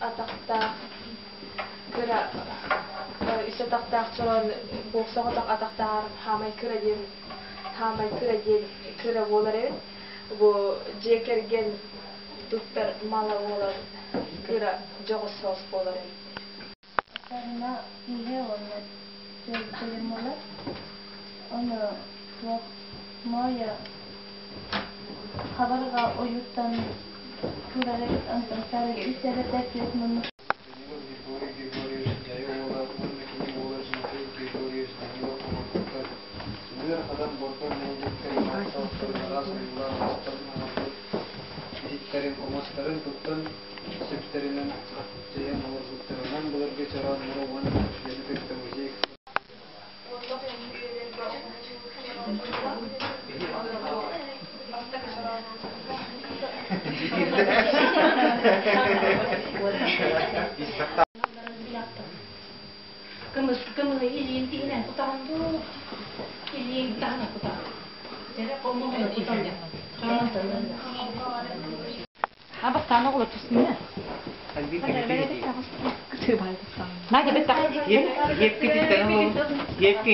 атахтаах кыра үс атахтаах чороон бу соҕотох атахтааҕар хаамай кыра диэн хаамай кыра диэн кыра буолар эбит. Бу дьиэ кэргэн туттар мала буолан кыра дьоҕус соҕус буолар эбит. Сарына иһэ уонна төлөпүөн буолар. Ону туох моойо хабарҕа ойууттан турар эбит, онтон сарыга үс эбэтэр түөрт муннук. Данилов Григорий Григорьевич Дьайа уола уонна кини уола Тимофей Григорьевич Данилов оҥорбуттар. Сымыыр Хадан Бордоҥ нэһилиэктэрин олохтоохторун араас ойуулаах мастан оҥорбут иһиттэрин, омостарын туттан сөптөрүнэн дьайан олорбуттарынан былыргы чорооннору уонна дьону кытта музей Кымыс кымыһы илиин тиһинэн кутаҕын дуу, илиин таһынан кутаҕын. Дьэрэ хомуһуну кутан Бастаан оҕолор түстүнэ. Надя бетта. Епки